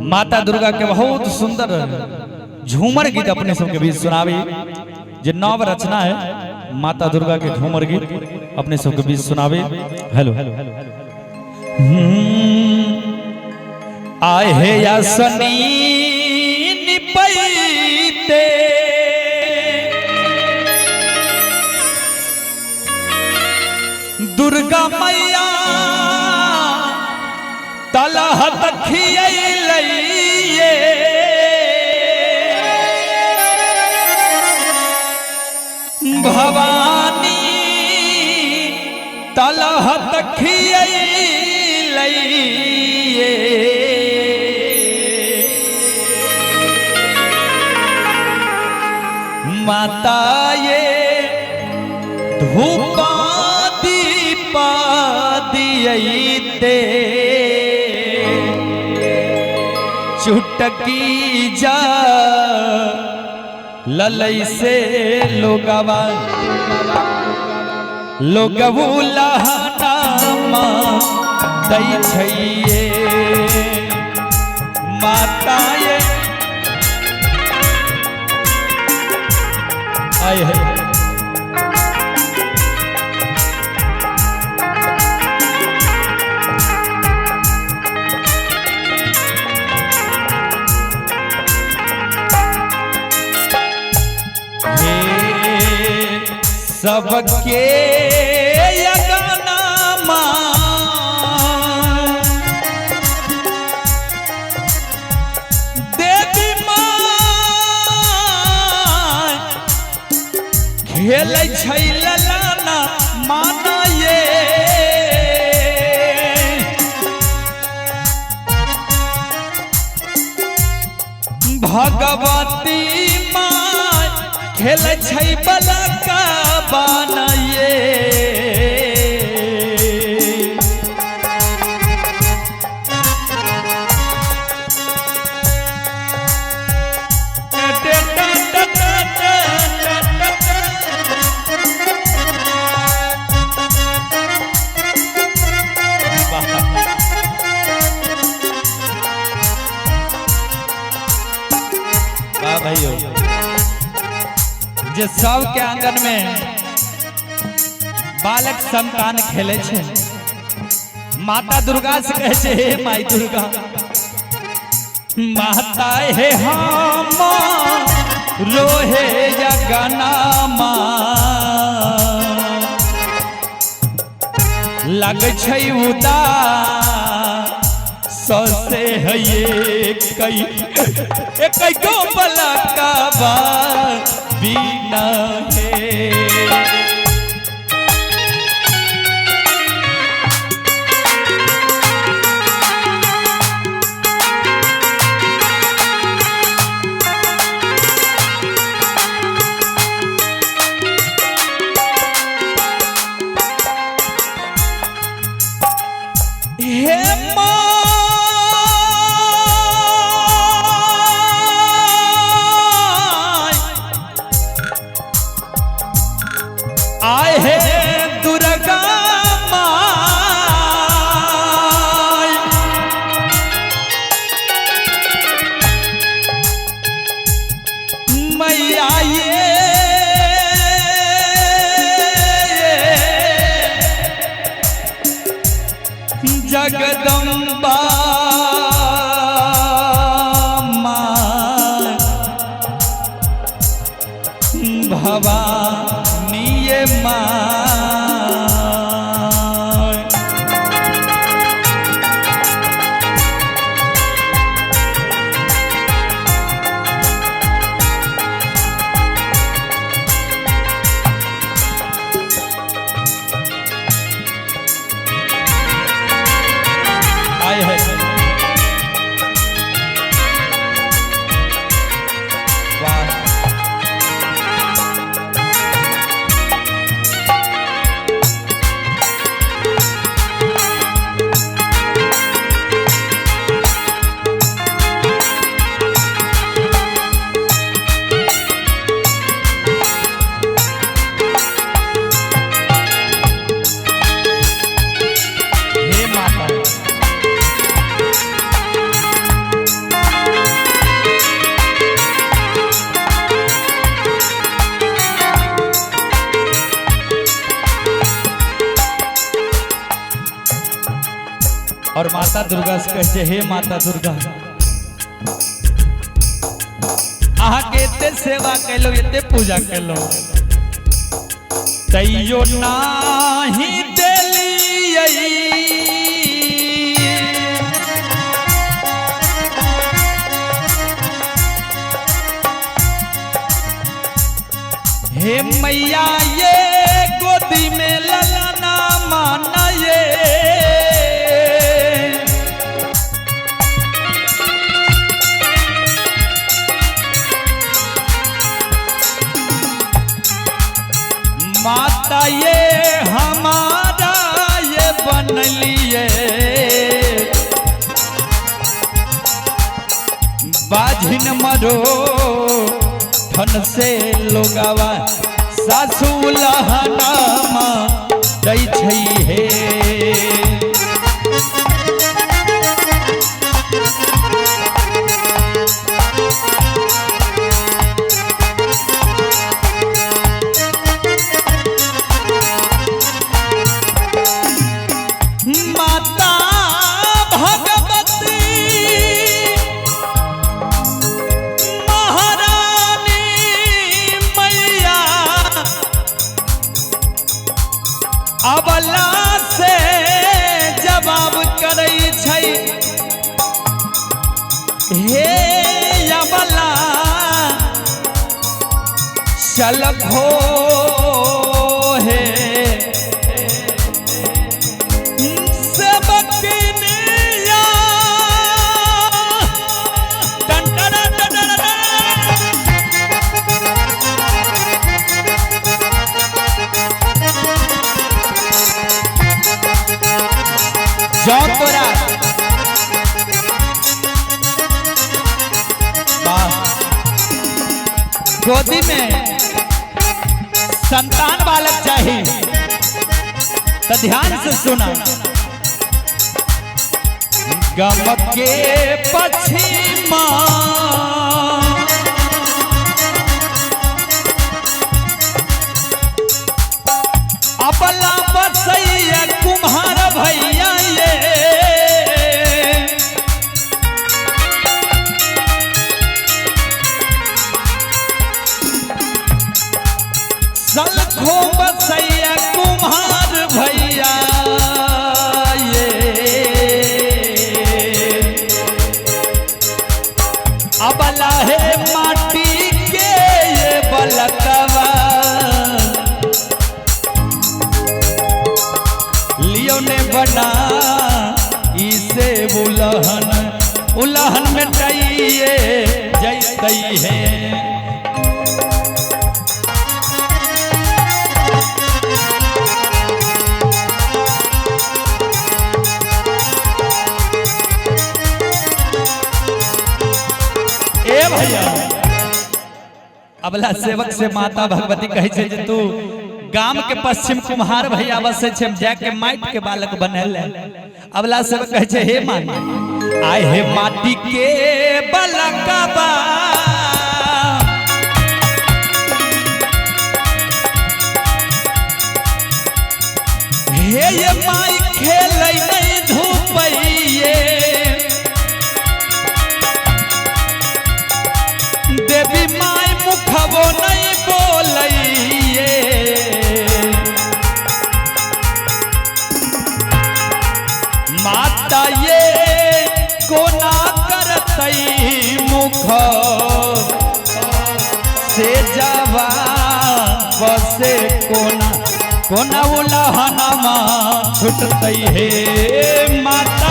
माता दुर्गा के बहुत सुंदर झूमर गीत अपने सबके बीच सुनावी, जे नव रचना है। माता दुर्गा के झूमर गीत अपने सबके बीच सुनावी। हेलो। आए हे असनी निपैते दुर्गा मैया, तलहत खियैलैये। भवानी तलहत खियैलैये। माता ये धूपा दीपा दियते, चुटकी जा ललई से लोगवा लोगवू लहनामा दै छैये। माता ये आए है। हे सबके अगनामा देवी माँ खेलै छै ललाना माना ये। भगवती माँ खेलै छै बलका बाना ये। वाह भाइयों, जे सबके आंगन में बालक संतान खेले छे, माता दुर्गा से कहे छे, हे माई दुर्गा माता, हे हम रोहे जगनामा लग छै उदास ससे है कई एक गो बलकवा बिना है। हे माय आए हे दुर्गा माय, मैया ये जगदम्बा माँ भवानी ये माँ। आए है। और माता दुर्गा से कहै छै, हे माता दुर्गा, अहाँके एते सेवा केलहुँ, एते पूजा केलहुँ, तैयो नाही देलियै हे मैया ये गोदी में ललना माना ये। माता ये हमारा ये बनलिए बाझिन मरो धन से लोगावा सासू लहनामा दै छै हे। माता भगवती महारानी मैया अबला से जवाब करै छै, हे अबला सलखो हे जौ तोरा गोदी में संतान बालक चाहिए तो ध्यान से सुना। गम के पछिमा अबला बसैया कुम्हार भैया ये, सलखो बसैया कुम्हार भैया ये, अबला है माटी के ये बलकवा लियो ने बना इसे उलहन उलहन में तइये जैतई है। ए भैया अबला सेवक से माता भगवती कहै छै जे तू गाम के पश्चिम कुम्हार भैया बसै छै, जाके माटि के बालक बनल। अबला सेवक कहै छै, हे माई आय हे माटी के बलकबा हे ये माई खेलै नहीं धूपैये, देवी माई मुखबो नहीं बोलैये, माता ये कोना करतई मुख से जावा बसे कोना कोना उलहनमा छुटतई हे माता।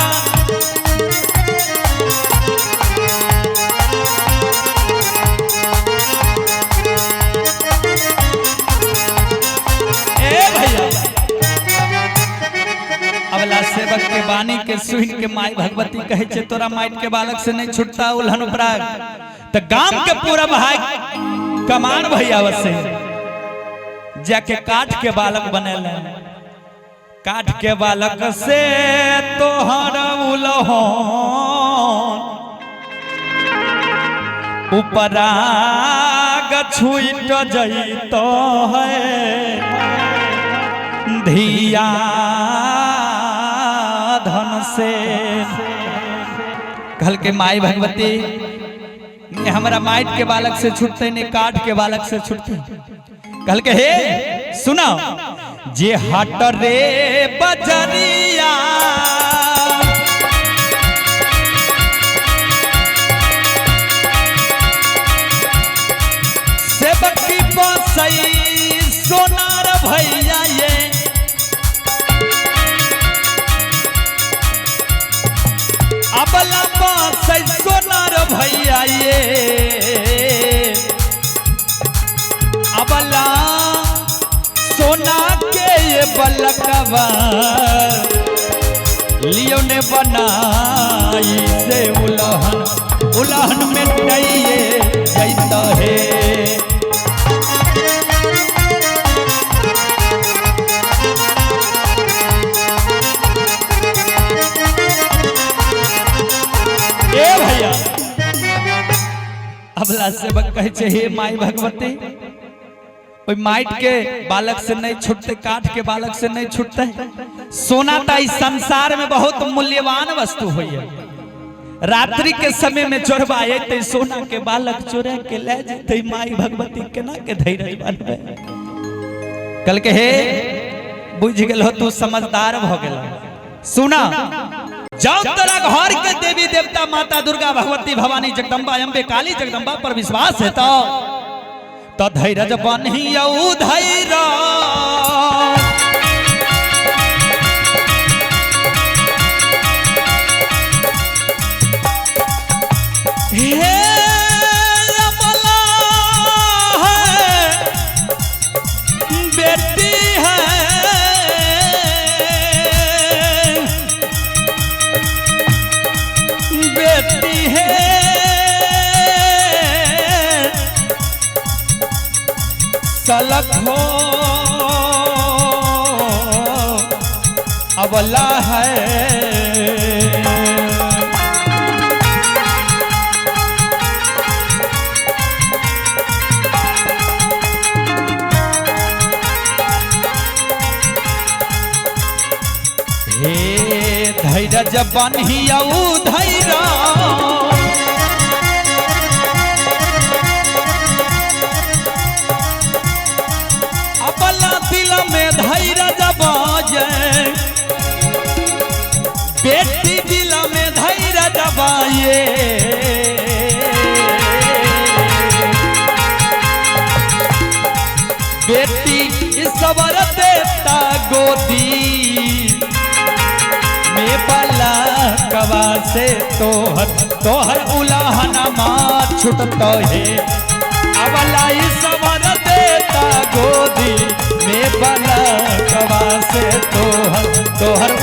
ए भैया अबला सेवक के वाणी के सुन के माई भगवती कहे छे तोरा माइट के बालक से नहीं छुटता उल्हन उपराग। तो गाम के पूरा भाई कमान भैया वसे जाके काठ के बालक बनेल, काठ के बालक से तोहर उलहन उपराग छूट जैतो है धिया धन से। कहल के माई भगवती ने हमरा माइट के बालक से छूटते ने काठ के बालक से छूटते। कहल के हे सुना जे हट रे बजरिया सेवकी बसई सोनार भैया ये अबला बसई सोनार भैया ये अबला सोना के ये बलकवा लियो ने बनाई से उलहन उलहन में नइये जैता है। ए भैया अबला सेवक कहै छै हे माई भगवती ओहि माइट के बालक से नहीं छूटते, काठ के बालक से नहीं छूटते। सोना तो इस संसार में बहुत मूल्यवान वस्तु हुई है। रात्रि के समय में चोरबा अयतै सोना के बालक चोरा के ले जेतै, माई भगवती केना के धैर्य बनबै। कल के हे बुझ गेल हो तू समझदार भ गेल। सुना जाओ तोरा घर के देवी देवता माता दुर्गा भगवती भवानी जगदम्बा अम्बे काली जगदम्बा पर विश्वास है तो धैर्य बन्हियौ धैर्य हे अमला है बेटी है बेटी है सलख हो अबला है। हे धैर्य बन्हियौ धैर्य अबला दिल में धैर्य बाजे बेटी दिल में धैर्य बाये बेटी सबर देता गोदी में बला कवा से तोहर तोहर उलाहना माँ छुटतो है। अबला सबर देता गोदी में बला कवा से तोहर तोहर